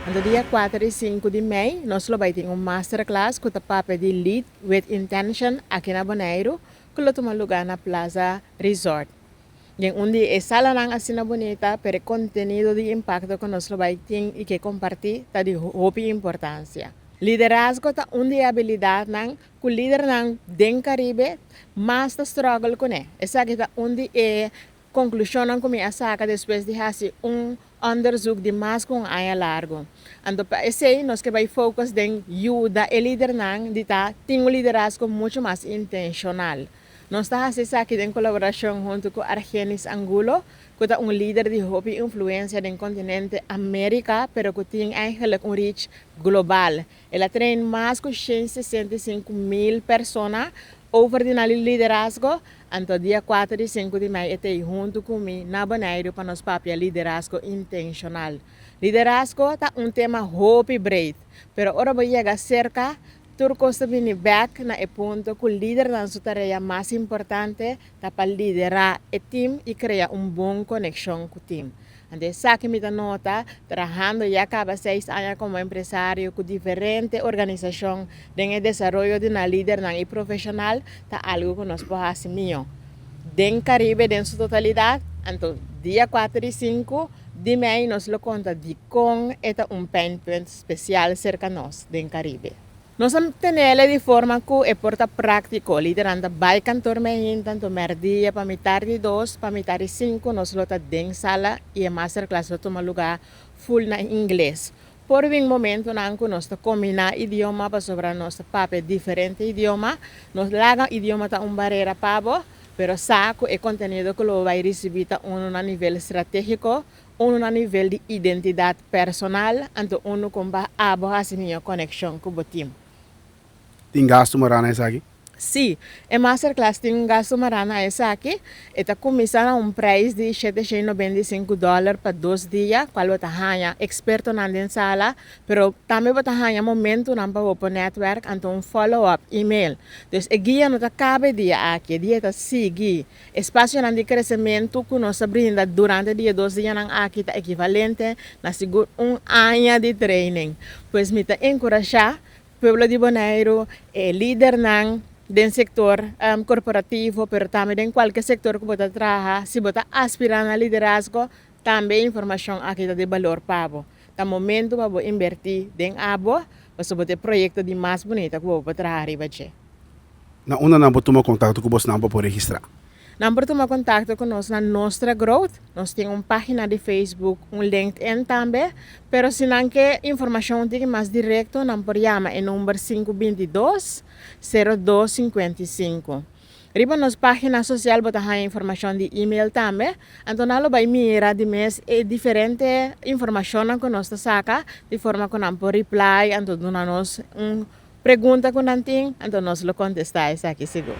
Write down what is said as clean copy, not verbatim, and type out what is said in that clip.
Anto dia 4 i 5 di mei nos lo bai tin un masterclass ku ta papia di Lead with Intention aki na Boneiru ku lo tuma lugá na Plaza Resort. Den un di e salanan asina bunita, pero e kontenido di impakto ku nos lo bai tin i ke kompartí ta di hopi importansia. Liderazgo ta un di e abilidatnan ku lidernan den Karibe mas ta struggle kuné. Esaki ta un di e konklushonnan ku mi a saka despues di hasi un onderzoek di mas ku un aña largu. Anto pa esei nos ke bai focus den yuda e lidernan di ta tin un liderazgo muchu mas intenshonal. Nos ta hasi esaki den kolaborashon huntu ku Argenis Angulo, ku ta un lider di hopi influensia den kontinente Amerika pero ku tin eigenlijk un reach global. El a train mas ku 165,000 persona over di nan liderazgo, anto dia 4 i 5 di mei e ta ei huntu ku mi na Boneiru pa nos papia liderazgo intenshonal. Liderazgo ta un tema hopi breed, pero ora bo yega serka, tur kos ta bini bèk na e punto ku lidernan su tarea mas importante ta pa liderá e tim i krea un bon konekshon ku tim. Anto esaki mi ta nota trahando ya kaba 6 aña komo empresario ku diferente organisashon den e desaroyo di nan lidernan i profeshonal, ta algu ku nos por hasi mihó den Karibe den su totalidat. Anto dia 4 i 5 di mei nos lo konta dikon e ta un pijnpunt spesial serka nos den Karibe. Nos a tenele di forma ku e por ta práktiko. Lidernan ta bai kantor mainta, anto mèrdia pa mitar di 2 pa mitar di 5 nos lo ta den sala i e masterclass lo tuma lugá full na ingles. Por bin momentonan ku nos ta kombiná idioma pasobra nos ta papia diferente idioma. No laga idioma ta un barera pa bo, pero sa ku e kontenido ku lo bai risibí ta unu na nivel stratégiko, unu na nivel di identidat personal, anto unu kon pa abo hasi mihó konekshon ku bo tim. Tin gastu mará na esaki? Sí, e masterclass tin un gastu mará na esaki. E ta kuminsá na un preis di $795 pa 2 dia, kual bo ta haña ekspertonan den sala, pero tambe bo ta haña momentonan pa bo por netwerk, anto un follow-up email. Dus e guia no ta kaba e dia aki, e dia ta sigui. Espasionan di kresementu ku nos ta brinda durante di e 2 dianan aki ta ekivalente na sigur un aña di training. Pues mi ta enkurashá pueblo di Boneiru, e lidernan den sektor korporativo, pero tambe den kualke sektor ku bo ta traha, si bo ta aspirá na liderazgo, tambe informashon aki ta di balor pa bo. Ta momento pa bo invertí den abo, pasobra bo ta e proyekto di mas bunita ku bo por traha riba dje. Na unda nan por tuma kontakto ku bosnan pa por registrá? Nan por tuma kontakto ku nos na Nostra Growth. Nos tin un página di Facebook, un LinkedIn tambe. Pero si nan ke informashon un tiki mas direkto, nan por yama e number 522 0255. Riba nos página sosial bo ta haña informashon di email tambe. Anto nan lo bai mira di mes e diferente informashonnan ku nos ta saka, di forma ku nan por reply, anto duna nos un pregunta ku nan tin, anto nos lo kontestá esaki sigur.